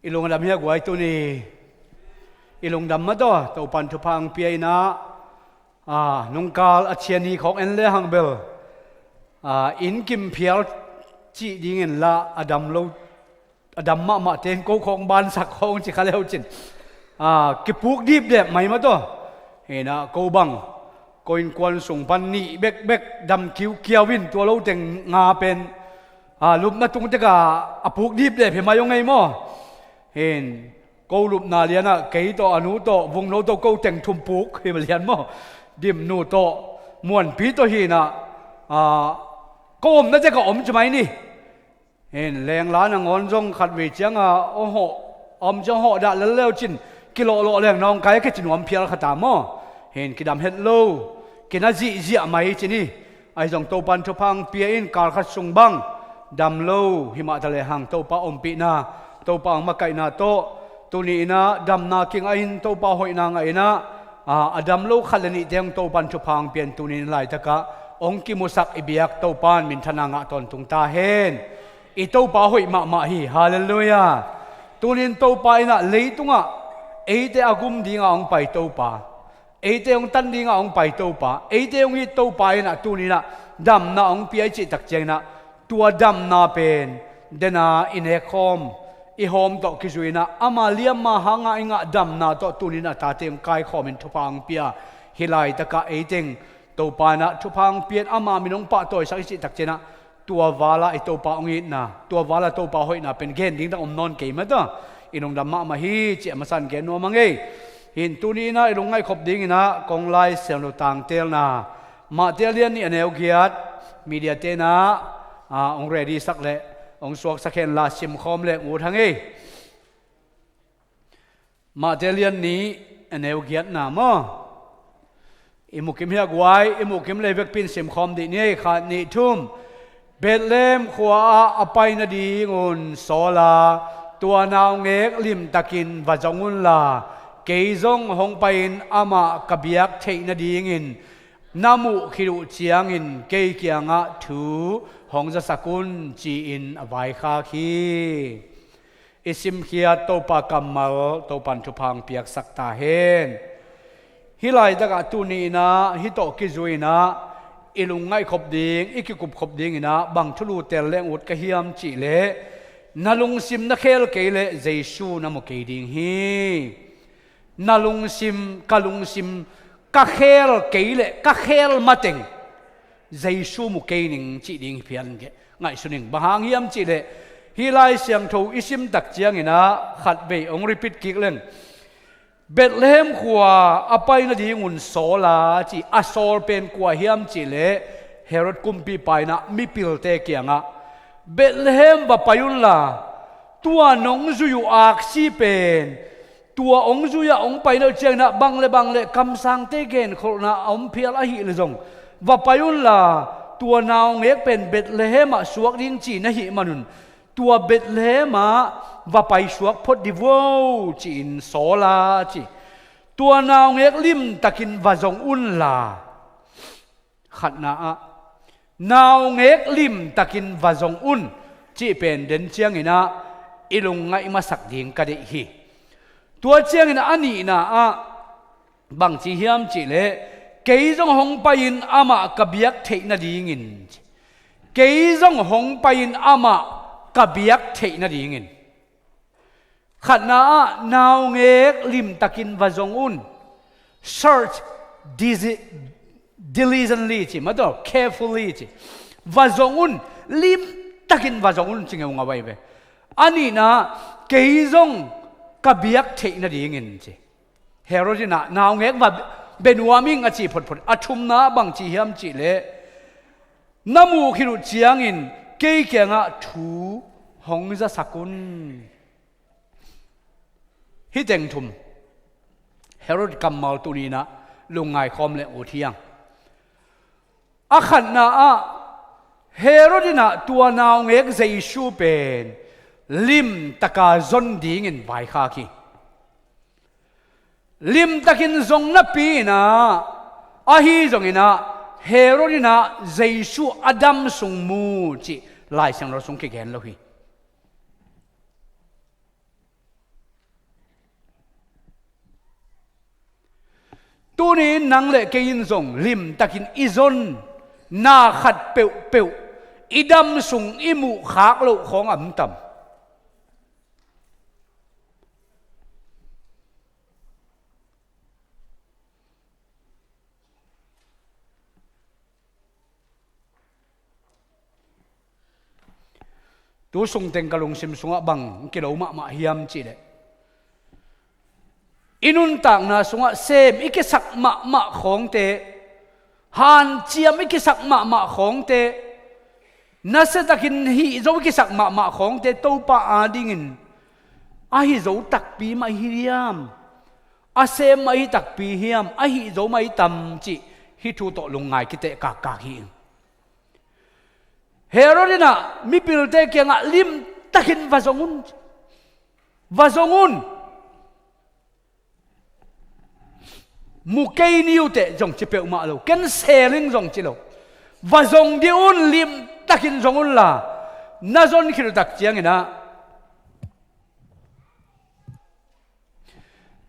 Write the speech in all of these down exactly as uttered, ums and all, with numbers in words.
I lungdam hi a guai tuni. I lungdam mah tawh Topan thupha ang pia inah, a, nungkal a chia ni khawng en le hang bel, a, inn kim phial cih dingin lah a dam lo, a dam mahmah ten ko khawng bansak khawng ci kha leu cin, a, kipuk dipdep mai mah tawh. Hinah ko bang ko innkuan sung pan nih bekbek dam kiukiau in tua lo teng nga pen, a, lupna tung tekah a puk dipdep hi mai aw ngei maw? Hin ko lupna lianah kei tawh a nu tawh vungno tawh ko teng thum puk hi lian maw? Dimnu tawh Muanpi tawh hinah, a, ko omna tekah om ci mai ni. Hin lengla nangawn zong khatvei cianga a hawh, a om ciang hawh dah lel leu cin kilawhlawh leng nawngkai a kici nuam phial kha ta maw? Hin kidam het lo, kina zihziah mai ci ni. Ahi zong Topan thupha ang pia in kal khat sung bang dam lo hi mah ta lehang Topa ompihna, Topa ang makaihna tawh tuni inah damna kingah in Topa hoihna ngah inah, a, a dam lo khat le nihte hong Topan thupha ang pia in tuni in laitakah hong kimusak i biak Topan minthanna ngah tawntung ta hen. I Topa hoih mahmah hi. Halleluiah. Tuni in Topa inah leitungah eite a gum dingah hong pai Topa, eite hong tan dingah hong pai Topa, eite hong it Topa inah tuni inah damna hong pia i cih tak cianginah tua damna pen dena i nekkhawm i hawm tawh kizui inah ama liamma hanga i ngah damna tawh tuni inah tate hong kaikhawmin thupha hong pia hi laitakah eiteng Topa inah thupha hong pia in ama min hong pahtawisak i cih tak cianginah tua vala i Topa hong itna, tua vala Topa hoihna pen gen ding dang om nawn kei mah tawh. I lungdam mahmah hi cih a masa in gen nuam a ngei. Hin tuni inah i lungngaih khop dinginah kong Lai Siangtho tangtelna Matthai a lian nih a neu giat, media tenah, a, hong ready sak leh hong suaksak hen la simkhawm leng ut hang ei. Matthai a lian nih a neu giatna maw? I mukim hi a guai, i mukim lei vekpi in simkhawm dih ni ei. Khat, nih, thum. Bethlehem khua-ah a pai nadingun sawl a, tua naungek limtakin va zong unla, kei zong hong pai-in amah ka biak theih nadingin na muh khit uh ciangin kei kiangah thu hong zasak un, ci-in a vaikhak hi. I simkhiat Topa kammal Topan thupha hong piaksak ta hen. Hih laitakah tuni inah hih tawh kizui inah i lungngaih khop ding, i kikup khop dinginah bang thulu tel leng ut ka hiam cihleh, na lungsim na khel kei leh Jesu na mu kei ding hi. Na lungsim, ka lungsim ka khel kei leh ka khel mateng Jesu mu kei ning cih ding hi phial in kei ngaihsun ing. Bang hang hiam cihleh hih Lai Siangtho i sim tak cianginah khatvei hong repeat kik leng. Bethlehem khua a pai nadingun sawl a ci, a sawl pen kua hiam cihleh Herod kumpipa inah mipilte kiangah Bethlehem va pai unla, tua nong zui uh aksi pen tua hong zui-ah hong pai na uh cianginah bang le bang le kamsangte genkholhna a om phial ahih leh zong va pai unla, tua naungek pen Bethlehem ah suak ding ci na hih manun tua Bethlehem ah va pai suak phot di vo, ci-in sawl a ci. Tua naungek limtakin va zong unla. Khatna ah naungek limtakin va zong un cih pen den cianginah i lungngaih masak ding ka deih hi. Tua cianginah a nihna ah bangci hiam cihleh, kei zong hong pai-in amah ka biak theih nadingin ci. Kei zong hong pai-in amah ka biak theih nadingin. Khatna ah naungek limtakin va zong un. Search disi-, diligently ci, mataw, carefully ci. Va zong un, limtakin va zong un ci ngeungau ahi ve. A nihna, kei zong ka biak theih nadingin ci. Herod inah naungek va bia nuam ing a ci photphot. A thumna bangci hiam cihleh, na muh khit uh ciangin kei kiangah thu hong zasak un. Hih teng thum Herod kammal tuni inah lungngai khawm leng ut hi hang. A khatna ah Herod inah tua naungek Jesu pen limtaka zon dingin vaikhak hi. Limtakin zong napi inah, ahi zonginah Herod inah Jesu a dam sung mu cih Lai Siangtho sung kigen lo hi. Tuni in nang le kei in zong limtakin i zon na khat peuhpeuh i dam sung i muhkhak loh khawng a om tam? Tu sungteng ka lungsim sungah bang kilo mahmah hiam cihleh, i nuntakna sungah sem i kisak mahmah khawngte, hanciam i kisak mahmah khawngte, nasiatakin hih zo i kisak mahmah khawngte Topa adingin a hi zo takpi mah hi hiam? A sem mah hi takpi hiam? A hi zo mah hi tam cih hih thu tawh lungngai kiteh kakkak hi. Herod in ah mipilte kiangah limtakin va zong un, va zong un. Mu kei ni uh teh zong ci peuhmah lo, cancel in zong ci lo. Va zong dih un, limtakin zong unla, na zon khit uh tak ciangin ah,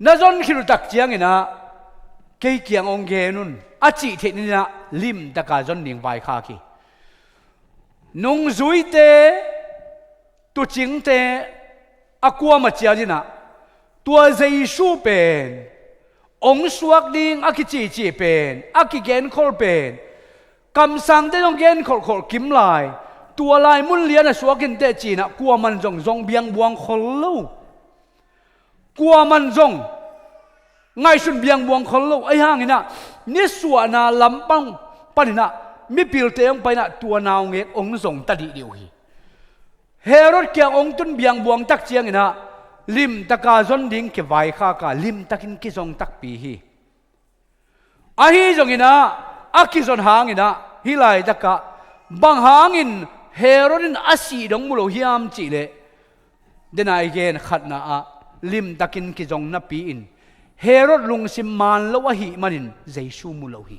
na zon khit uh tak ciangin ah kei kiang hong gen un, a cih theih ni-in ah limtaka zon ding vaikhak hi. Nungzuite, tuucingte, a kuamah ciat in ah tua Jesu pen hong suak ding a kicici pen, a kigenkhol pen, kamsangte zong genkholhkholh kim lai, tua lai mun lian a suak inteh ci-in ah kuaman zong zong biangbuang khol lo. Kuaman zong ngaihsun biangbuang khol lo. Ahi hangin ah nisuahna lampang panin ah mipilte hong pai-in ah tua naungek hong zong ta dihdih uh hi. Herod kiang hong tun biangbuang tak ciangin ah limtaka zon ding kivaikhak a, limtakin kizong takpi hi. Ahi zongin ah, a kizon hangin ah, hih laitakah bang hangin Herod in a sih dong mu lo hiam cihleh, denai gen khatna ah limtakin kizong napi-in Herod lungsim maan lo ahih manin Jesu mu lo hi.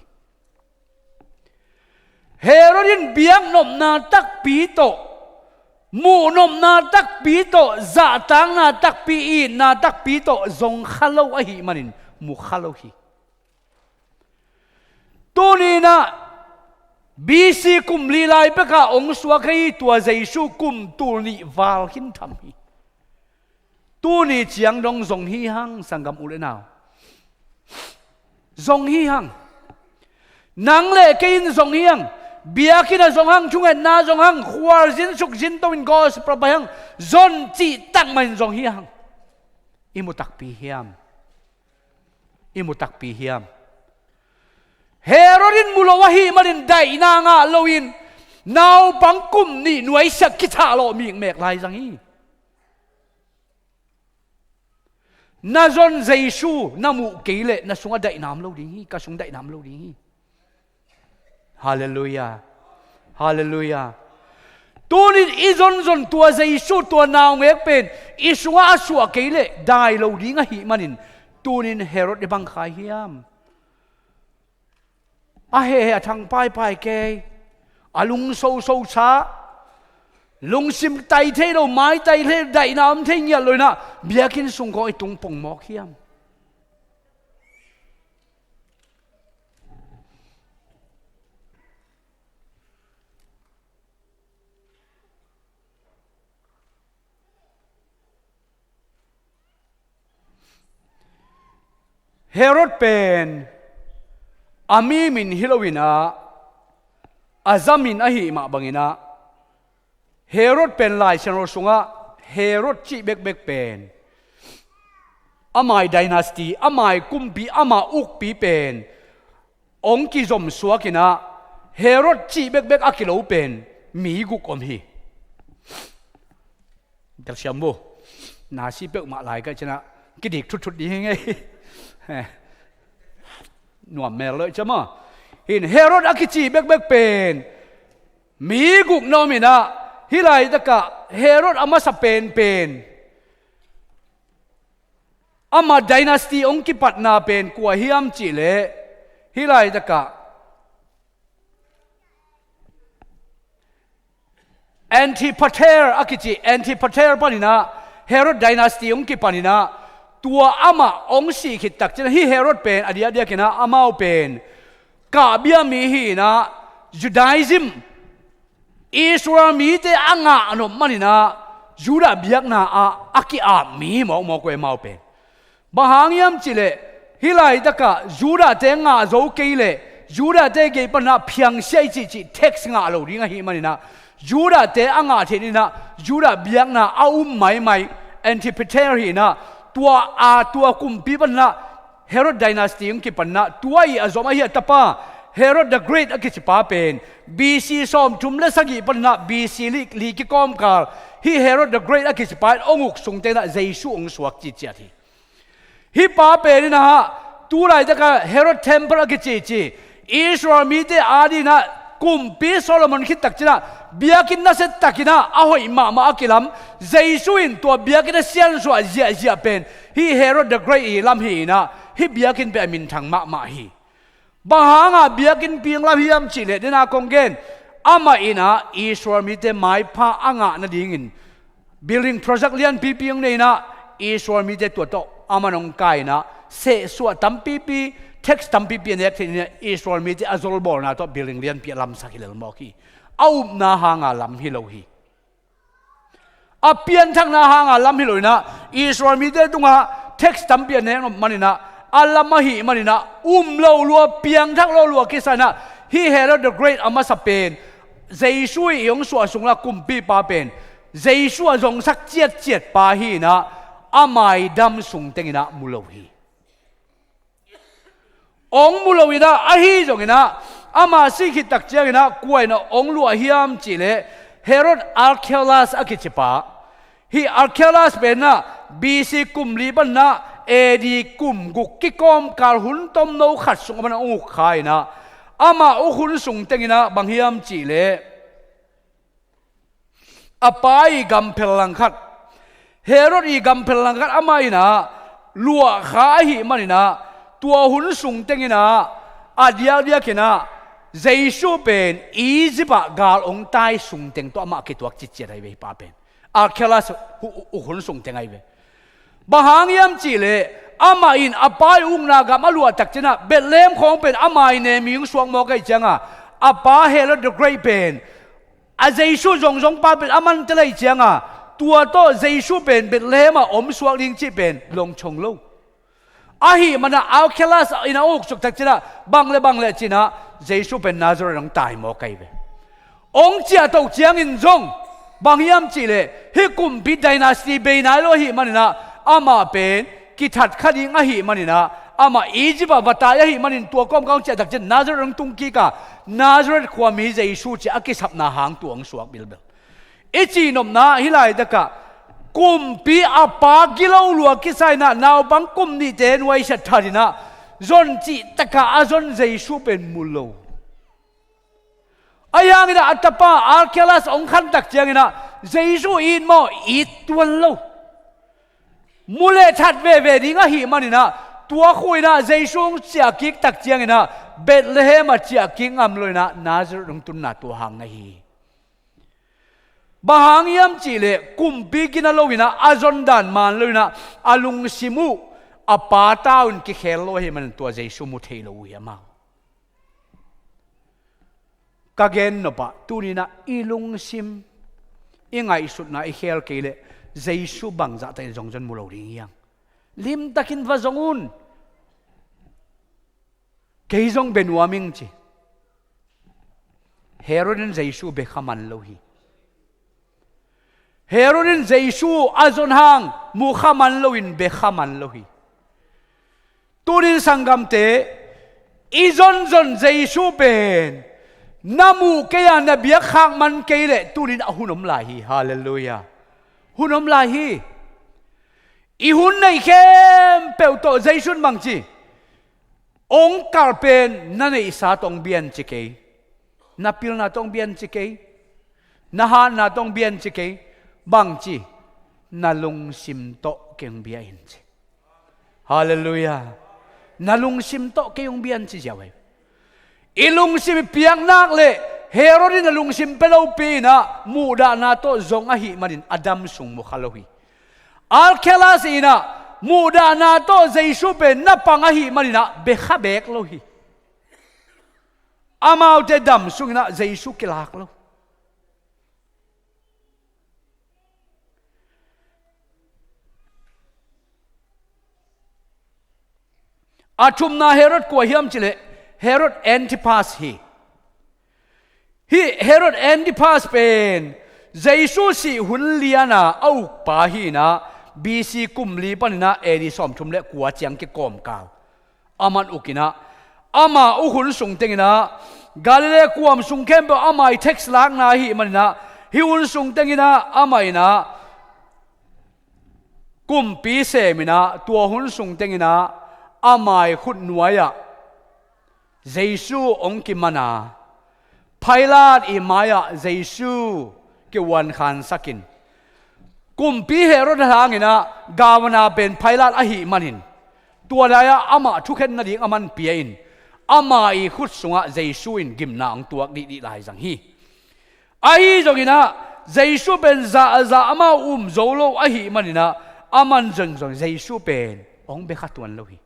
Herod in biaknopna takpi tawh, muhnopna takpi tawh, zahtakna takpi, itna takpi tawh zong kha lo ahih manin mu kha lo hi. Tuni-in ah B C kum li lai peka hong suak hi tua Jesu kum tul nih val khin tham hi. Tuni ciang dong zong hi hang, sanggam u le nau. Zong hi hang. Nang le kei in zong hi hang. Biakinn ah zong hang, thungetna zong hang, khualzin sukzin to-in gospel pai hang. Zon cih tak mahin zong hi hang. I mu takpi hiam? I mu takpi hiam? Herod in mu lo ahih manin daihna ngah loin naupang kum nih nuaisiah kithah lawh mikmek lai zang hi. Na zon Jesu na muh kei leh na sungah daihna om lo ding hi, ka sung daihna om lo ding hi. Halleluiah. Halleluiah. Tunin i zonzon tua Jesu, tua naungek pen i sungah a suah kei leh dai lo ding ahih manin tunin Herod i bang kha hiam? A hehheh a thang paipai kei, a lung soso sa, lungsim tai thei lo, mai tai thei lo, daihna om thei ngiat lo inah biakinn sung khawng i tung pongmawk hiam? Herod pen a mi min hi loinah a zamin ahih mah banginah Herod pen Lai Siangtho sungah Herod cih bekbek pen ama ii dynasty, ama ii kumpi, ama ukpi pen hong kizom suakinah Herod cih bekbek a kilo pen mi guk om hi. Kalsiam bu. Nasi peuhmah lai ka cinah kidik thutthut ding hi ngei. Nuam mel loh cia maw? Hin Herod a kici bekbek pen mi guk na om inah hih laitakah Herod a masa penpen ama dynasty hong kipatna pen kua hiam cihleh hih laitakah Antipater a kici, Antipater paninah Herod dynasty hong kipaninah Tua amah hong sih khit takciangin hih Herod pen a diakdiakin ah amau pen kahbia mi hi-in ah, Judaism, Israel mite a ngah nop manin ah Judah biakna ah a ki-ap mi mawkmawk uh hi amau pen. Bang hang hiam cihleh, hih laitakah Judah-te ngah zo kei leh Judah-te gei panin ah phiangsiah i cihcih tax ngah lo ding ahih manin ah, Judah-te a ngah theih dingin ah Judah biakna a um maimai Antipater hi-in ah, tua a, tua kumpi panin ah Herod dynasty hong kipan in ah, tua ii a zom ahi a tapa Herod the Great a kici pa pen B C sawmthum le sagih panin ah B C li, li kikawmkal, hih Herod the Great a kici pa in hong uk sung tengin ah Jesu hong suak citciat hi. Hih pa pen in ah, tu laitakah Herod Temple a kicici, Israel mite adingin ah kumpi Solomon khit takciangin ah biakinn nasia takin ah a hoih mahmah a kilam, Jesu in tua biakinn a siansuah ziahziah pen hih Herod the Great ii lam hi-in ah, hih biakinn pen a minthang mahmah hi. Bang hanga biakinn piang lam hiam cihleh, dena kong gen, amah in ah Israel mite maipha a ngah nadingin building project lianpipi hong nei in ah, Israel mite tua tawh amah in hong kai in ah, sehsuah tampipi, tax tampipi a nek theih in ah, Israel mite a zolbawlna tawh building lianpi a lamsak hi lel mawk hi. A upna hanga lam hi lo hi. A pianthakna hanga lam hi lo in ah, Israel mite tungah tax tampi a nek nop manin ah, a lam ahih manin ah, um lo lua, piangthak lo lua kisa in ah, hih Herod the Great a masa pen Jesu ii hong suah sung la kumpipa pen Jesu a zongsak ciatciat pa hi-in ah, a maidam sung tengin ah mu lo hi. Hong mu lo in ah, ahi zongin ah, ama sih khit takciangin ah kua in ah hong luah hiam cihleh, Herod Archelaus a kici pa. Hih Archelaus pen ah B C kum li panin ah A D kum guk kikawmkal hun tomno khat sung a panin ah hong uk kha in ah, amah uk hun sung tengin ah bang hiam cihleh, a pa ii gamphel langkhat, Herod ii gamphel langkhat amah in ah luah kha ahih manin ah, tua hun sung tengin ah a diakdiakin ah Jesu pen Egypt ah gal hong tai sung teng tawh amah kituak citciat ahi ve, hih pa pen. Archelaus hu-, hu-, uk hun sung teng ahi ve. Bang hang hiam cihleh, amah in a pa ii ukna gam a luah takciangin ah Bethlehem khawng pen a mai ne mi hong suak mawk ahih ciangin ah, a pa Herod the Great pen a Jesu zongzong pa pen a man tel ahih ciangin ah, tua tawh Jesu pen Bethlehem ah om suak ding cih pen longchong lo. Ahih manin ah Archelaus in ah hong uk suk takciangin ah, bang le bang le ci-in ah Jesu pen Nazareth hong tai mawk ahi ve. Hong ciah toh ciangin zong, bang hiam cihleh, hih kumpi dynasty bei nai lo ahih manin ah, amah pen kithat kha ding ahih manin ah, amah Egypt ah va tai ahih manin, tua kawmkal hong ciah takciangin Nazareth hong tung kik a, Nazareth khuami Jesu ci-a a kisapna hang tua hong suak bilbel. I cihnopna hih laitakah, kumpi a pa gilo lua kisa in ah, naupang kum nihte nuaisiat that in ah, zon cihtakah a zon Jesu pen mu lo. Ahi hangin ah a tapa Archelaus hong khan takciangin ah, Jesu it maw, it tuan lo. Mu leh that veve ding ahih manin ah, tua khu in ah Jesu hong ciah kik takciangin ah, Bethlehem ah ciah kik ngam lo in ah, Nazareth hong tunna tua hang na hi. Bang hang hiam cihleh, kumpi gina lo in ah, a zon dan man lo in ah, a lungsim uh a pa tau in kikhel lo ahih manin tua Jesu mu thei lo uh hi amau. Ka gen nop ah, tuni in ah i lungsim, i ngaihsutna i khel kei leh, Jesu bangzah takin zong zon mu lo ding hi hang. Limtakin va zong un. Kei zong bia nuam ing ci. Herod in Jesu bia kha man lo hi. Herod in Jesu a zon hang mu kha man loin bia kha man lo hi. Tunin sanggamte, i zonzon Jesu pen na muh kei a, na biak khak man kei leh, tunin a hun om lai hi. Halleluiah. Hun om lai hi. I hun neih khempeuh tawh Jesu in bang ci? Hong kalh pen na neihsa tawh hong bia in ci kei. Na pilna tawh hong bia in ci kei. Na hatna tawh hong bia in ci kei. Bang ci? Na lungsim tawh kei hong bia in ci. Halleluiah. Na lungsim tawh kei hong bia in ci ziau hi. I lungsim i piak nak leh, Herod in a lungsim pia lopi in ah, muhdahna tawh zong ahih manin a dam sung mu kha lo hi. Archelaus in ah, Muhdahna tawh Jesu pen na pang ahih manin ah bia kha beek lo hi. Amaute dam sungin ah Jesu kilak lo. A thumna Herod kua hiam cih leh Herod Antipas hi. Hih Herod Antipas pen Jesu sih hun lian a a ukpa hi-in ah, B C kum li panin ah A D sawmthum le kua ciang kikawmkal. Aman uk in ah, ama uk hun sung tengin ah, Galilee kuam sung khempeuh ama i tax lakna ahih manin ah, hih hun sung tengin ah amah in ah kumpi sem in ah, tua hun sung tengin ah ama i khut nuai-ah Jesu hong kiman a, Pilat i mai-ah Jesu kiuankhansak in, kumpi Herod hangin ah gavana pen Pilat ahih manin, tua lai-ah amah thukhen nading aman pia in, ama i khut sungah Jesu in gimna hong tuak dihdih lai zang hi. Ahi zongin ah Jesu pen zahzah amau um zo lo ahih manin ah, aman zongzong Jesu pen hong bia kha tuan lo hi.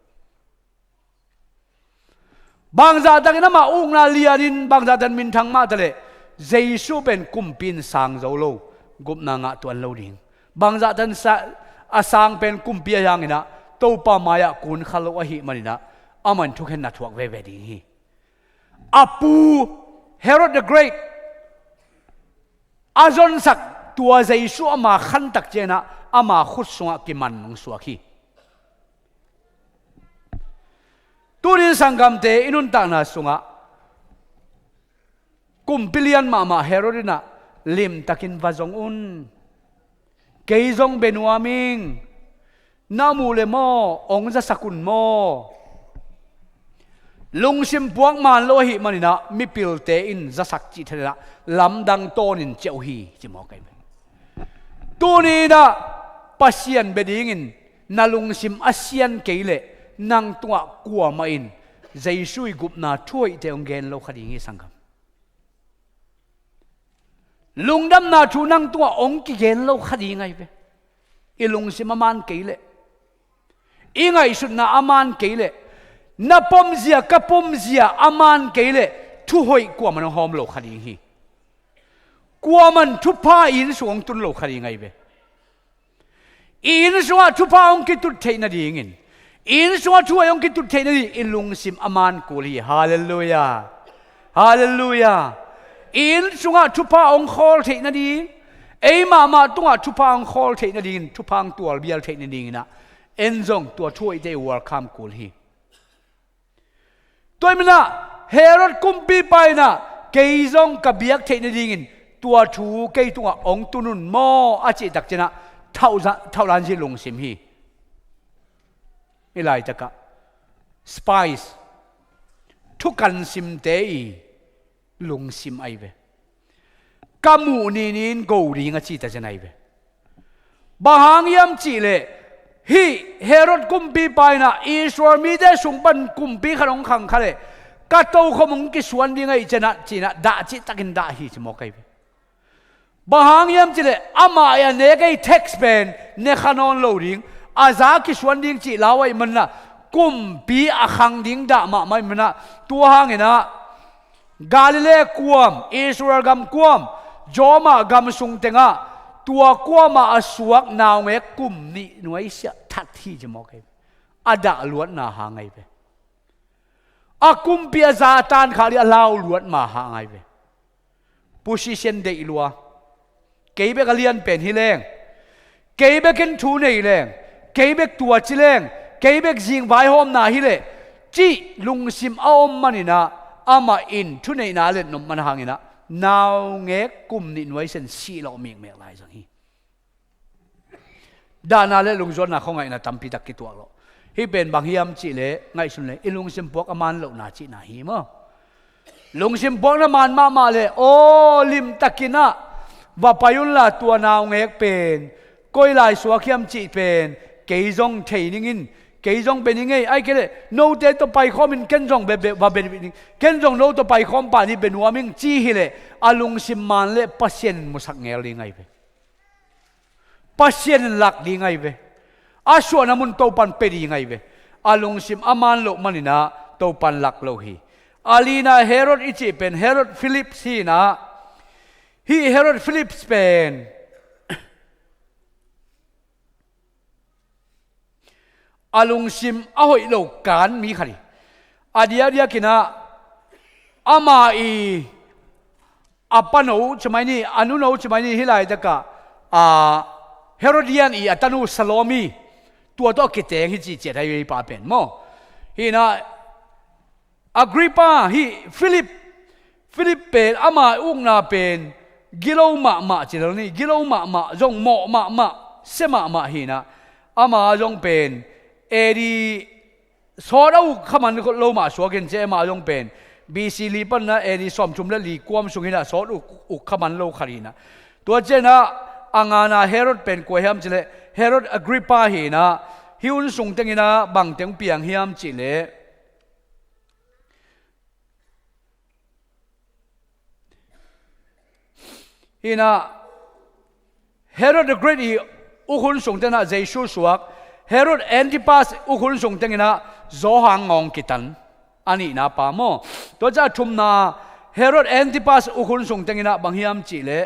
Bangzahtakin amah ukna lianin bangzahtan minthang mah taleh, Jesu pen kumpi in sang zo lo, gupna ngah tuan lo ding. Bangzahtan sa-, a sang pen kumpi a hangin ah Topa mai-ah kun kha lo ahih manin ah, aman thukhenna thuak veve ding hi. A pu Herod the Great a zonsak tua Jesu ama khantak ciangin ah ama khut sungah kiman hong suak hi. Tunin sanggamte i nuntakna sungah kumpi lian mahmah Herod in ah limtakin va zong un. Kei zong bia nuam ing. Na muh le maw, hong zasak un maw? Lungsim puak man lo ahih manin ah mipilte in zasak cih thanin ah lamdang tawnin ciah uh hi, ci mawk ahi ve. Tuni in ah Pasian bia dingin na lungsim a sian kei leh, nang tungah kuamah in Jesu i gupna thuhoihte hong gen lo kha ding hi, sanggam. Lungdamna thu nang tungah hong kigen lo kha ding ahi ve. I lungsim a man kei leh, i ngaihsutna a man kei leh, na pomzia, ka pomzia a man kei leh, thuhoih kuaman hong hawm lo kha ding hi. Kuaman thupha i inn sung hong tun lo kha ding ahi ve. I inn sungah thupha hong kitut theih nadingin, i inn sungah thuhoih hong kitut theih nading, i lungsim a man kul hi. Halleluiah. Halleluiah. I inn sungah thupha hong khawl theih nading, ei mahmah tungah thupha hong khawl theih nadingin, thupha hong tualbial theih nadingin ah, en zong tua thuhoihte i welcome kul hi. Tua ahih manin ah Herod kumpipa in ah kei zong ka biak theih nadingin tua thu kei tungah hong tun un maw, a cih tak ciangin ah thauh za-, thauh lanzi lungsim hi. Hih laitakah spies, thukan simte i lungsim ahi ve. Ka muh ninin go ding a ci ta ciang ahi ve. Bang hang hiam cih leh, hih Herod kumpipa in ah Israel mite sung pan kumpi khat hong khang kha leh, ka tokhom hong kisuan ding ahih ciangin ah, ci-in ah dah cihtakin dah hi, ci mawk ahi ve. Bang hang hiam cih leh, amah i a nek ei tax pen ne kha nawn lo ding, a za kisuan ding cih lau ahih manin ah, kumpi a khang ding dah mahmah ahih manin ah, tua hangin ah Galilee kuam, Israel gam kuam, Judea gam sung tengah, tua kuamah a suak naungek kum nih nuaisiah that hi, ci mawk ahi ve. A dah luatna hang ahi ve. A kumpi a za tan kha leh a lau luat ma hang ahi ve. Position deih lua. Kei bek a lian pen hi leng, kei bek in thu nei leng, kei bek tua ci leng, kei bek zing vaihawmna hi leh, cih lungsim a om manin ah, amah in thuneihna a let nop man hangin ah, naungek kum nih nuaisiah sih lawh mikmek lai zang hi. Dahna le lungzuanna khuangaihna tampi tak kituak lawh. Hih pen bang hiam cih leh, ngaihsun leh, i lungsim puak a man lohna cihna hi maw. Lungsim puakna man mahmah leh, aw, limtakin ah va pai unla, tua naungek pen koi lai suak hiam cih pen kei zong thei ning in, kei zong bia ning ei, ahih kei leh note tawh paikhawm in, ken zong bia, bia, va bia ning, ken zong no tawh paikhawm pah ni, bia nuam ing, ci hi leh, a lungsim man leh Pasian in musak ngel ding ahi ve. Pasian in lak ding ahi ve. A suahna mun Topan pia ding ahi ve. A lungsim a man loh manin ah Topan lak lo hi. A lina Herod i cih pen Herod Philip hi in ah, hih Herod Philip pen a lungsim a hoih lo kan mi khat hi. A diakdiakin ah ama i a pano ci mai ni, a nuno ci mai ni, hih laitakah, a, Herodian i a tanu Salome, tua tawh a kiteng hi ci ciat ahi ve, hih pa pen maw. Hi in ah Agrippa, hih Philip, Philip pen ama ukna pen gilo mahmah ci lel ni, gilo mahmah, zong mawh mahmah, sia mahmah hi in ah, ama zong pen A D sawt a uk kha man lo mah suakin, ci ama zong pen B C li pan in ah A D sawmthum le li kuam sung hi in ah, sawt uk, uk kha man lo khat hi in ah. Tua ciangin ah a ngana Herod pen kua hiam cih leh Herod Agrippa hi in ah, hih hun sung tengin ah bang teng piang hiam cih leh, hi in ah Herod the Great i uk hun sung tengin ah Jesu suak, Herod Antipas uk hun sung tengin ah Johan ngawng kitan, a nihna pa maw. Tua ciang a thumna Herod Antipas uk hun sung tengin ah bang hiam cih leh,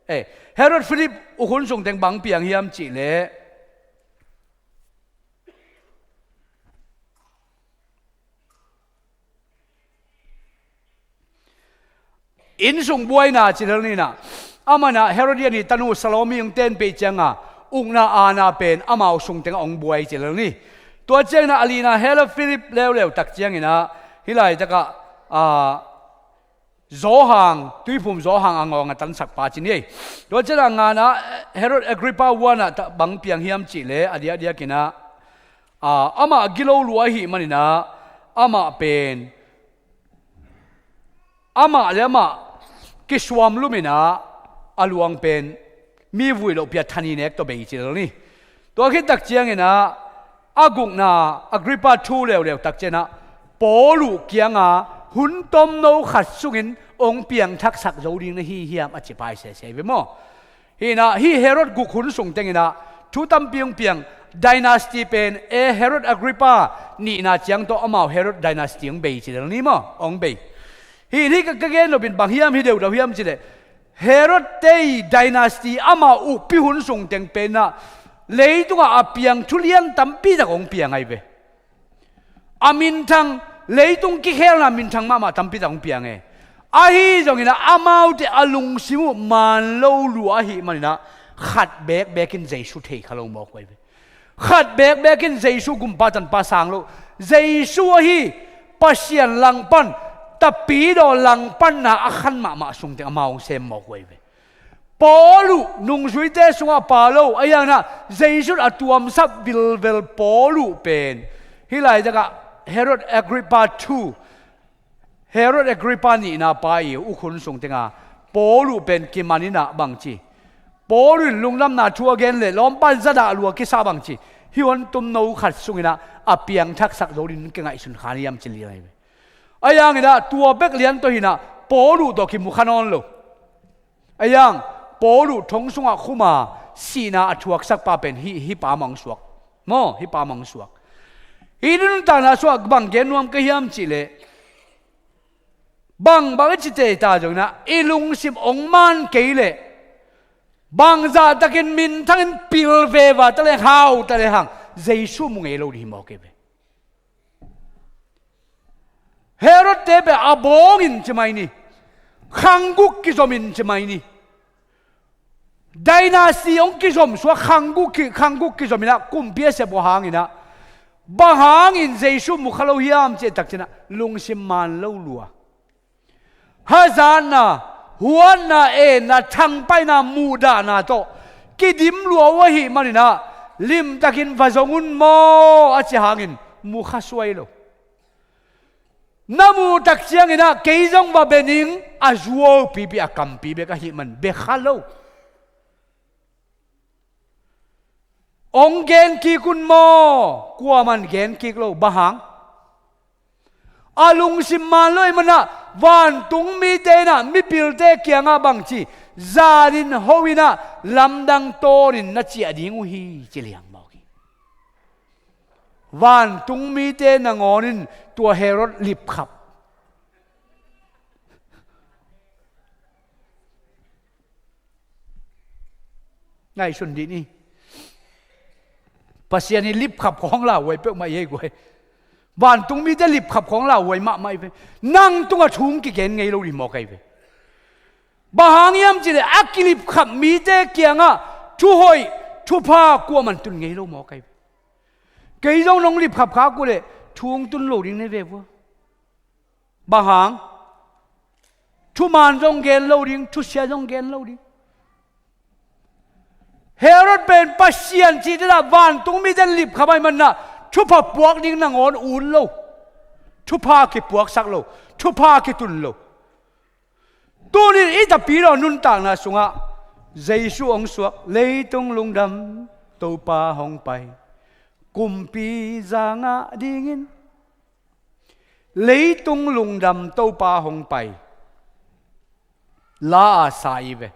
eh, Herod Philip uk hun sung teng bang piang hiam cih leh, innsung buaina ci lel ni in ah, amah in ah Herodian i tanu Salome hong tenpih ciangin ukna aana pen amau sung tengah hong buai ci lel ni. Tua ciangin ah a lina Herod Philip leuleu tak ciangin ah, hih laitakah, a, Johan, tuiphum Johan a ngawng a tansak pa ci ni ei. Tua ciangin ah a ngana Herod Agrippa one ah bang piang hiam cih leh, a diakdiakin ah, a, amah gilo lua ahih manin ah, amah pen, amah le amah kisuam lum in ah, a luang pen mi vui loh pi a thani nek tawh bei ci lel ni. Tua khit tak ciangin ah, a gukna Agrippa two leuleu tak ciangin ah, Paul uh kiangah hun tomno khat sungin hong piangthaksak zo ding na hi hiam, a ci pai sese ve maw. Hi in ah, hih Herod guk hun sung tengin ah thu tampi hong piang, dynasty pen, eh, Herod Agrippa nihna ciang tawh amau Herod dynasty hong bei ci lel ni maw, hong bei. Hi in, hih ka, ka gen nop in bang hiam hi deuhdeuh hiam cih leh, Herod te i dynasty, amau ukpi hun sung teng pen ah leitungah a piang thu lian tampi tak hong piang ahi ve. A minthang, leitung kikhelna minthang mahmah tampi tak hong piang e. Ahi zongin ah amaute a lungsim uh man lo lua ahih manin ah, khat bekbek in Jesu thei kha lo mawk uh ahi ve. Khat bekbek in Jesu gumpa tanpa sang lo. Jesu ahi Pasian langpan, Tapidaw langpanna a khan mahmah sung teng amau hong sem mawk uh ahi ve. Paul uh nungzuite sungah pha lo, ahi hangin ah Jesu a tuamsap vilvel Paul uh pen, hih laitakah Herod Agrippa two, Herod Agrippa nihna pa i uk hun sung tengah Paul uh pen kiman in ah bang ci, Paul in lungdamna thu a gen leh lawmpa in zadah lua kisa bang ci, hih hun tomno khat sungin ah a piangthaksak zo ding kingaihsun kha ni hiam ci liang ahi ve. Ahi hangin ah tua bek lian tawh hi in ah Paul uh tawh kimu kha nawn lo. Ahi hang, Paul uh thong sungah khum a sihna a thuaksakpa pen hih, hih pa mah hong suak. Maw, hih pa mah hong suak. Hih nuntakna sungah bang gen nuam ka hiam cih leh, bangbang i ci tei ta zongin ah, i lungsim hong man kei leh, bangzahtakin minthangin pil veva ta leng, hau ta lehang, Jesu mu ngei lo ding hi mawk hi ve. Herod te pen a bawng in ci mai ni. Khang guk kizom in ci mai ni. Dynasty hong kizom suak, khang guk ki, khang guk kizom in ah kumpi a sep uh hangin ah, bang hangin Jesu mu kha lo hiam cih tak ciangin ah lungsim man lo lua. Hazatna, huatna, enna, thangpaihna, muhdahna tawh kidim lua uh ahih manin ah, limtakin va zong un maw a cih hangin mu kha suai lo. Na muh tak ciangin ah kei zong va bia ning, a zuau pipi a kampi bek ahih man bia kha lo. Hong gen kik un maw, kuaman gen kik lo, bang hang? A lungsim man lo ahih manin ah, vantung mite in ah, mipilte kiangah bang ci, zanin ho in ah, lamdang tawnin na ciah ding uh hi, ci liang mawk hi. Vantung mite nangawn in tua Herod lipkhap. Ngaihsun dih ni. Pasian hi lipkhap khawng lauhuai peuhmah i hei guai. Vantung mite lipkhap khawng lauhuai mahmah i ve. Nang tungah thu hong kigen ngei lo dih mawk ahi ve. Bang hang hiam cihleh a kilipkhap mite kiangah thuhoih thupha kuaman tun ngei lo mawk ahi ve. Kei zong nong lipkhap khak uh leh thu hong tun lo ding na hi ve vua. Bang hang? Thuman zong gen lo ding, thusia zong gen lo ding. Herod pen Pasian cih dan a vantung mite lipkhap ahih manin ah thupha puak ding nangawn ut lo. Thupha kipuaksak lo. Thupha kitun lo. Tunin i tapidaw nuntakna sungah Jesu hong suak, leitung lungdam Topa hong pai, kumpi za ngah dingin. Leitung lungdam Topa hong pai. La a sa i ve.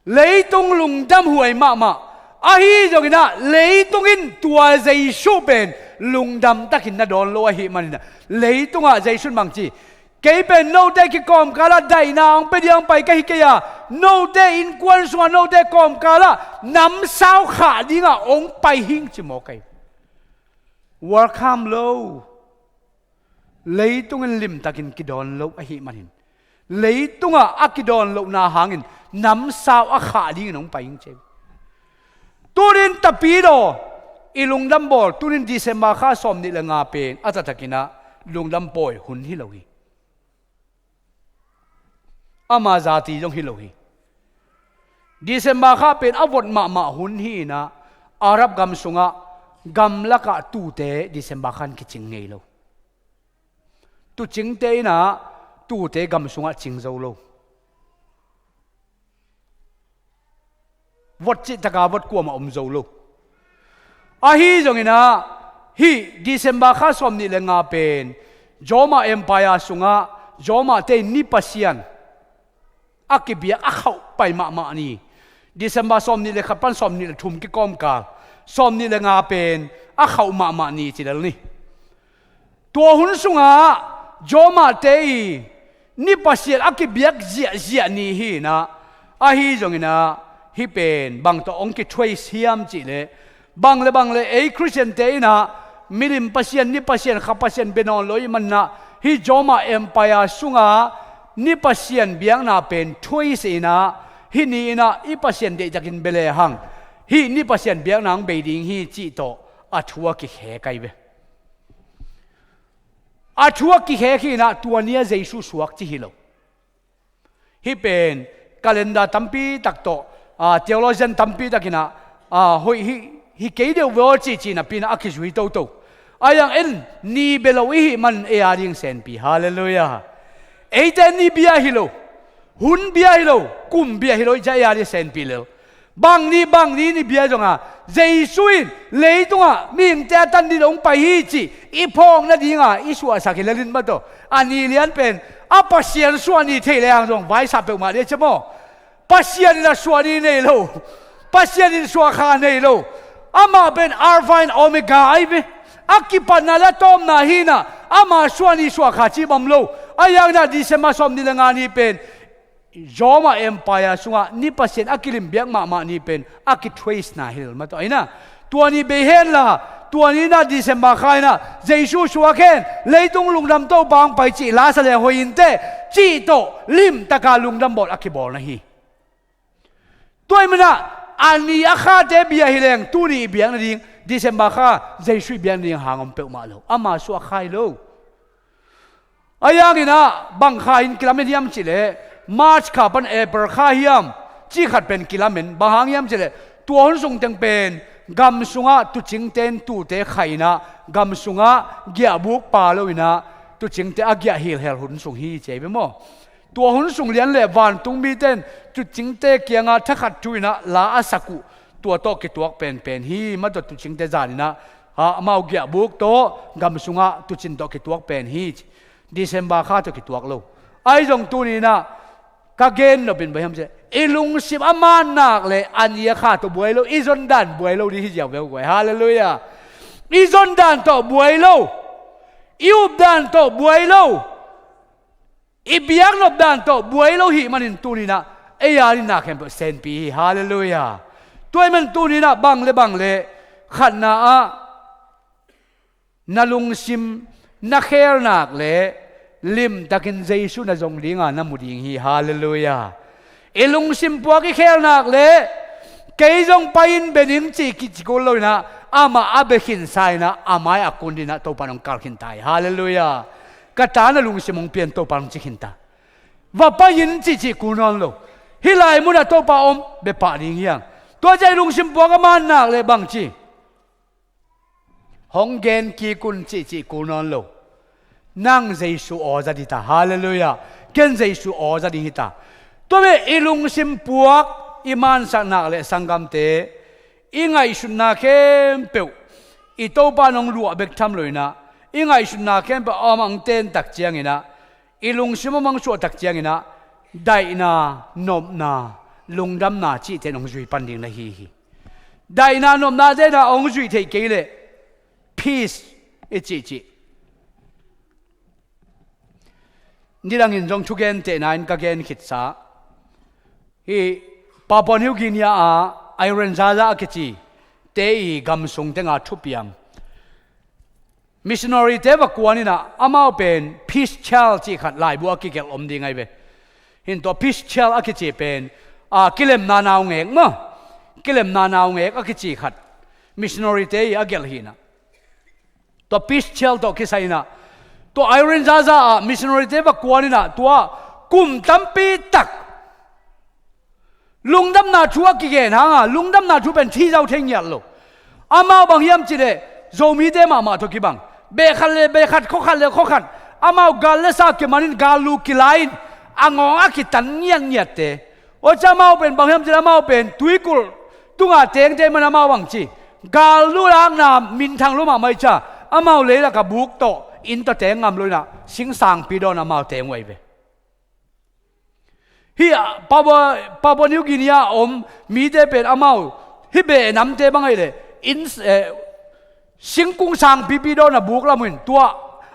Leitung lungdam huai mahmah. Ahi zongin ah leitung in tua Jesu pen lungdam takin na dawn lo ahih manin ah, leitungah Jesu in bang ci, kei pen note kikawmkal ah daihna hong pia ding hong pai ka hi kei a, note innkuan sungah note kawmkal ah namsau khah dingah hong pai hing ci mawk ahi. Welcome lo. Leitung in limtakin kidawn lo ahih manin, leitungah a kidawn lohna hangin namsau a khah dingin hong pai hing ci. Tunin tapidaw i lungdam bawl, tunin December kha sawmnih le nga pen a taktakin ah lungdam pawi hun hi lo hi. Ama zati zong hi lo hi. December kha pen a vot mahmah hun hi in ah, Arab gam sungah gamlakah tuute December khan kicing ngei lo. Tucingte in ah tuute gam sungah cing zo lo. Vot cih taka vot kuamah om zo lo. Ahi zongin ah, hih December kha sawmnih le nga pen Roma Empire sungah Roma-te in ni pasian a kibiak a khauh pai mahmah ni. December sawmnih le khat pan sawmnih le thum kikawmkal, sawmnih le nga pen a khauh mahmah ni ci lel ni. Tua hun sungah Roma-te i ni pasian a kibiak ziahziah ni hi in ah, ahi zongin ah, hih pen bang tawh hong kitrace hiam cihleh, bang le bang le ei Khristian-te in ah milim pasian, ni pasian, kha pasian bia nawn lo ahih manin ah, hih Roma Empire sungah ni pasian biakna pen trace in ah, hih ni in ah i pasian deihtakin bia lehang hih ni pasian biakna hong bei ding hi cih tawh a thu a kikhek ahi ve. A thu a kikhek hi in ah, tua ni-a Jesu suak ci hi lo. Hih pen calendar tampi tak tawh, ah, theologian tampi takin ah, ah, hoih hi, hi kei deuh ve aw cihcih napi in ah a kizui toto. Ahi zongin ni bia lo i hih manin ei a ding senpi. Halleluiah. Eite ni bia hi lo, hun bia hi lo, kum bia hi lo, i ca ei a ding senpi lel. Bang ni, bang ni ni bia zong a, Jesu in leitungah mihingte a tan ding hong pai hi cih i phawk nadinga i suahsak hi lel in maw taw. A ni lian pen a Pasian suah ni thei lehang zong vaisa peuhmah ding a ci maw. Pasian in a suah ni nei lo. Pasian in suah kha nei lo. Amah pen Alpha and Omega ahi ve. A kipatna le a tawpna hi in ah, ama suah ni suah kha cih bang om lo. Ahi zongin ah December sawmnih le nga ni pen Roma Empire sungah ni pasian a kilimbiak mahmah ni pen a kitrace na hi lel maw taw. Ahi in ah, tua ni bei hen la, tua ni in ah December kha in ah Jesu suak hen, leitung lungdam Topa hong pai cih la sa leng hoih inteh cih tawh limtaka lungdam bawl a kibawl na hi. Tua ahih manin ah a ni a khate bia hi leng tuni i biak nading, December kha Jesu i biak nading hang om peuhmah lo. Ama suah kha hi lo. Ahi zongin ah bang kha in kilamen hiam cihleh, March kha pan April kha hiam cih khat pen kilamen. Bang hang hiam cihleh, tua hun sung teng pen gam sungah tuucingte in tuute khaih in ah, gam sungah giahbuk pha lo in ah, tuucingte a giah hilhel hun sung hi ci ahi ve maw. Tua hun sung lian leh vantung mite in tuucingte kiangah thakhat thu in ah la a sak uh, tua tawh kituak penpen hi. Maw taw, tuucingte zan in ah, ah, amau giahbuk tawh gam sungah tuucin tawh kituak pen hi. December kha tawh kituak lo. Ahi zong tuni in ah ka gen nop in bang hiam cihleh, i lungsim a man nak leh a ni a kha tawh buai lo, i zon dan buai lo ding hi ziau ve uh guai. Halleluiah. I zon dan tawh buai lo, i up dan tawh buai lo, i biaknop dan tawh buai lo hih manin tuninah ei a dinna khempeuh senpi hi. Halleluiah. Tua ahih man tuninah bang le bang le khatna ah na lungsim na khelnak le limtakin Jesu na zong dinga na mu ding hi. Halleluiah. I lungsim puak i khelnak le kei zong pai-in bia ning cih kici kul loinah amah a bia khinsa inah a mai a kun dinah Topa nong kal khinta hi. Halleluiah. Ka ta na lungsim hong pian Topa nong ci khinta. Va pai-in cihcih kul nawn lo. Hih lai munah Topa om bia pah ding hiang. Tua ciah i lungsim puak a mannak le bangci hong gen kik un cihcih kul nawn lo. Nang Jesu aw za dita. Halleluiah. Ken Jesu aw za ding hita. Tua beh i lungsim puak i mansaknak le sanggamte i ngaihsutna khempeuh i Topa nong luah bek tham loinah i ngaihsutna khempeuh a om ang tentak cianginah i lungsim a mangsuahtak cianginah daihna, nopna, lungdamna cihte nong zui pan ding na hi hi. Daihna, nopna te na hong zuih theih kei leh peace i cihcih. Nidangin zong thugentehna in ka gen khitsa hi. Papua New Guinea a Iron Zaza a kici te i gamsung tenga thupiang missionary te va kuan inah amau pen Peace Child cih khat laibu a kigelh om ding ahi ve. Hin tua Peace Child a kici pen a kilemna naungek maw, kilemna naungek a kici khat missionary te i a gelh hinah tua Peace Child tawh kisai inah tua Iron Zaza ah missionary te va kuan inah tua kum tampi tak lungdamna thu a kigen hanga lungdamna thu pen thi zau thei ngiat lo. Amau bang hiam cih leh Zomite mahmah tawh kibang, beh khat le beh khat, khua khat le khua khat, amau gal le sa kimanin gal lu kilai-in a ngawng a kitan ngiatngiatte. Tua ciah amau pen bang hiam cih leh amau pen tuikulh tunga tengte man amau bang ci gal lu lakna minthang lu mahmah i ciah amau leilak a buk tawh inn tawh teng ngam lo inah singsangpi dawn amau teng uh ahi ve. Hih Papua, Papua New Guinea a om mite pen amau hih beh namte bang ahih leh inn, eh, singkung sangpipi dawn a buk lam uh in tua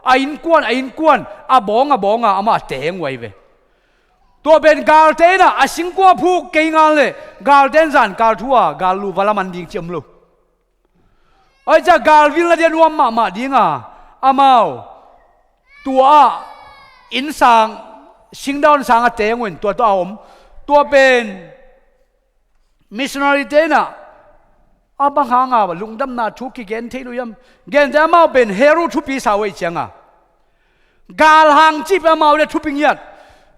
a innkuan a innkuan a bawng a bawnga amah teng uh ahi ve. Tua pen galte inah a singkung a phuk kei ngal leh galte in zankal thu a gal lu va laman ding ci om lo. Tua ciah galvil na dia nuam mahmah dinga amau tua ah innsang singdawn sang a teng uh in tua tawh a om. Tua pen missionary te inah a bang hanga lungdamna thu kigen thei lo hiam? Gente amau pen Heru thupi sa uh ahih cianga galhang cih pen amau dia thupi ngiat,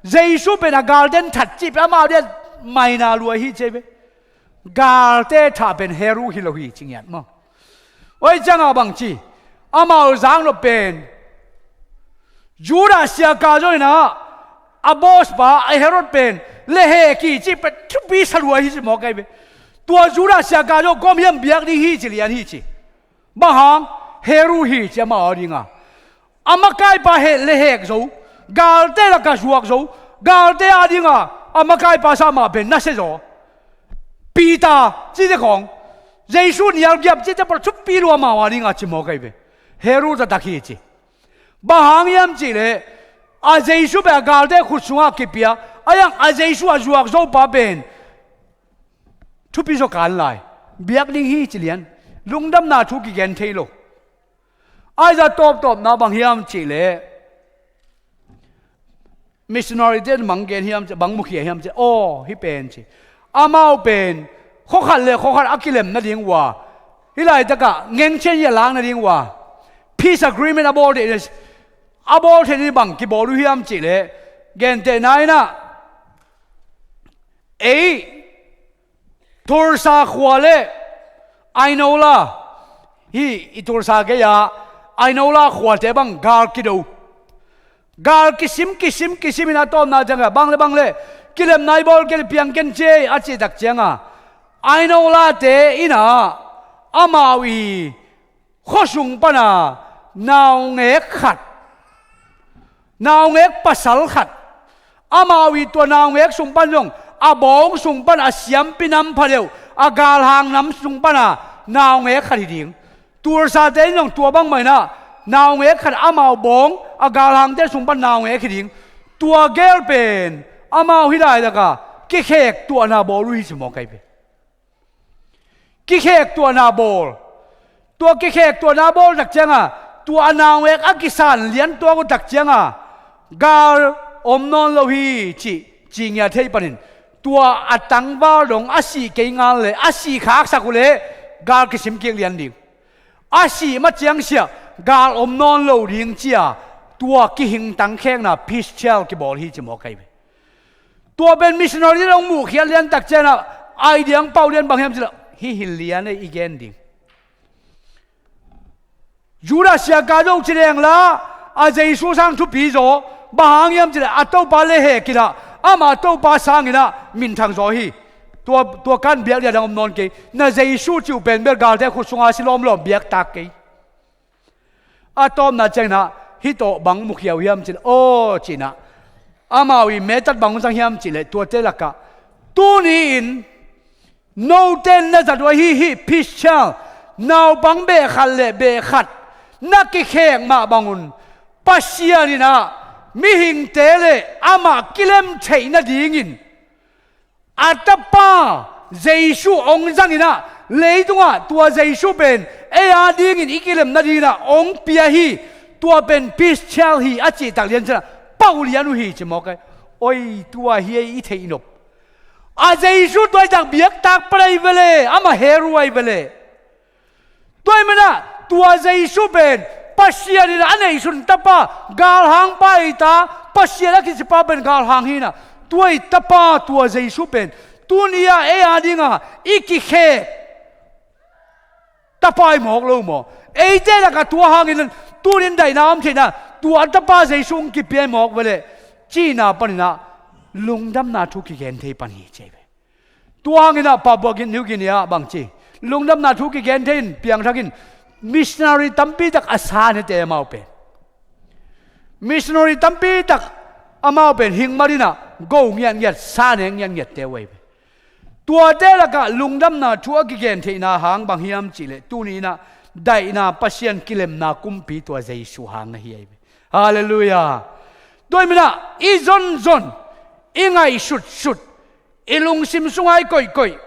Jesu pen a galten that cih pen amau dia maina lua hi ci ahi ve. Galte thah pen Heru hi lo hi ci ngiat maw? Tua ahih cianga bang ci amau zaknop pen Judah siaka zaw inah a boss pa a Herod pen lehhek hi cih pen thupi sa lua hi ci mawk ahi ve. Tua Judah siaka zaw kua om hiam biak ding hi ci lian hi ci. Bang hang? Heru hi ci amau a dinga a makaipa heh lehhek zo, galte laka zuak zo, galte a dinga a makaipa sa mah pen nasia zaw. Peter cite khawng, Jesu nialgiap cite pawh thupi lua amau a dinga ci mawk ahi ve. Heru taktak hi ci. Bang hang hiam cih leh a Jesu pen a galte khut sungah kipia a, a Jesu a zuak zo pa pen thupi zaw kan lai, biak ding hi ci lian, lungdamna thu kigen thei lo. Ahi zah tawptawpna bang hiam cih leh missionary te in bang gen hiam cih, bang mukhia hiam cih, aw hih pen ci amau pen khua khat le khua khat a kilem nading uh a, hih laitakah ngengchen i a lak nading uh a peace agreement a bawl theih, a bawl theih ni bang kibawl uh hiam cih leh gentehna inah ei Tulsa khua le Ainola, hih i Tulsa gei-a Ainola khuate bang gal kido. Gal kisim kisim kisim in a tawpna ciangah bang le bang le kilemna i bawl kei le piang ken ci ei a cihtak ciangah Ainolate in ah amau i khuasung pana naungek khat, naungek pasal khat, amau i tua naungek sung pan zong a bawng sung pan a siampi nam pha deuh a galhang nam sung pana naungek khat hi ding. Tulsate in zong tua bangmah inah naungek khat amau bawng a galhangte sung pan naungek hi ding. Tua gel pen amau hih laitaka kikhek tuahna bawl uh hi ci mawk ahi ve. Kikhek tuahna bawl. Tua kikhek tuahna bawl tak cianga tua a naungek a kisan lian tuak uh tak cianga gal om nawn lo hi cih ci ngia thei panin tua a tangval dong a sih kei ngal le a sih khaksak uh le gal kisim kik lian ding. A sih ma ciang siah gal om nawn lo ding cia tua kihingtang khekna peace child kibawl hi ci mawk ahi ve. Tua pen missionary in hong muhkhiat lian tak cianah idea hong pauh lian bang hiam cileh hih hi lian ei i gen ding. Judas Iskariot ci leng la a Jesu sang thupi zaw. Bang hang hiam cileh a Topa le heh kinah amah Topa sanginah minthang zaw hi. Tua, tua kan biak lian dang om nawn kei. Na Jesu cih uh pen bel galte khut sunga si lawmlawm biaktak kei. A tawpna cianginah hih tawh bang mukhia uh hiam cileh aw cinah amau i metat bang zang hiam cileh tuate lakah tuni-in note in na zat uh ahi hih peace child naupang beh khat le beh khat na kikhek mah bangun Pasian inah mihingte le amah kilem theih nadingin a Tapa Jesu hong zanginah leitungah tua Jesu pen ei a dingin i kilem nadinginah hong pia hi. Tua pen peace child hi a cihtak lian cianah pauh lian uh hi ci mawk ahi. Oi tua hi ei i theih nop. A Jesu tua i tak biaktak pan ahi vele amah heru ahi vele. Tua i manah tua Jesu pen Pasian in a neihsun Tapa galhangpa ei ta Pasian a kicipa pen galhang hinah tua i Tapa tua Jesu pen tuni-ah ei a dinga i kikhek Tapa i mawk lo maw? Eite lakah tua hangin tunin daihna om theihna tua Tapa Jesu hong kipia i mawk veleh cihna paninah lungdamna thu kigen thei pan hi ci ahi ve. Tua hanginah Papua New Guinea ah bangci lungdamna thu kigen thei in piangthak in missionary tampi tak a sa nete amau pen missionary tampi tak amau pen hingmal inah go ngiatngiat sa ne ngiatngiatte uh ahi ve. Tuate lakah lungdamna thu a kigen theihna hang bang hiam cihleh tuni inah daihna Pasian kilemna kumpi tua Jesu hang na hi ahi ve. Halleluiah. Tua i minah i zonzon i ngaihsutsut i lungsim sungah i koihkoih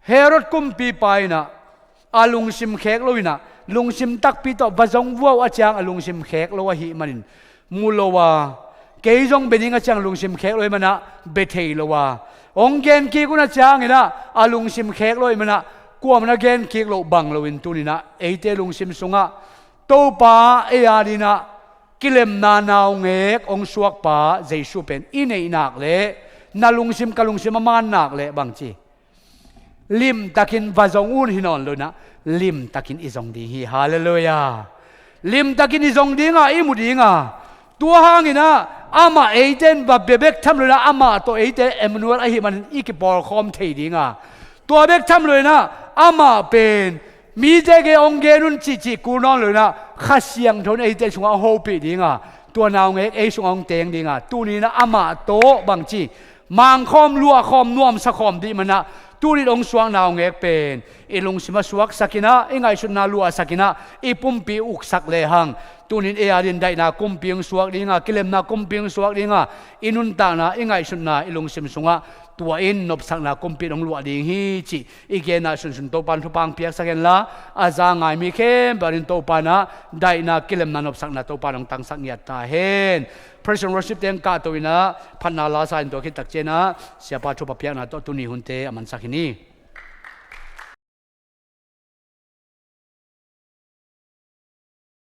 Herod kumpipa inah a lungsim khek lo inah lungsim takpi tawh va zong vuau a ciang a lungsim khek lo ahih manin mu lo a kei zong bia ning a ciang lungsim khek lo ahih manah bia thei lo a hong gen kik un a cianginah a lungsim khek lo ahih manah kuamah na gen kik loh bang loin tuninah eite lungsim sungah Topa ei a dinah kilemna naungek hong suakpa Jesu pen i neihnak le na lungsim ka lungsim a mannak le bangci limtakin va zong un hi nawn lo inah limtakin i zong ding hi. Halleluiah. Limtakin i zong dinga i mu dinga tua hanginah amah eite in va bia bek tham lo inah amah tawh eite Emmanuel ahih manin i kipawlkhawm thei dinga tua bek tham lo inah amah pen mite ke hong gen un cihcih kul nawn lo inah Kha Siangtho in eite sungah a hopih dinga tua naungek ei sungah hong teng dinga tuninah amah tawh bangci mangkhawm luahkhawm nuamsakhawm dih manah tunin hong suak naungek pen i lungsim a suaksak inah i ngaihsutna luahsak inah i pumpi uksak lehang tunin ei a din daihna kumpi hong suak dinga kilemna kumpi hong suak dinga i nuntakna i ngaihsutna i lungsim sungah tua in nopsakna kumpi hong luah ding hi cih i genna sunsun Topan thupha hong piaksak henla a za ngai mi khempeuh a din Topanah daihna kilemna nopsakna Topan hong tangsak ngiat ta hen. Praise and worship teng kahto inah phatna lasa in tua khit takcianah siapa thupha piakna tawh tuni hunte a mansak hi ni.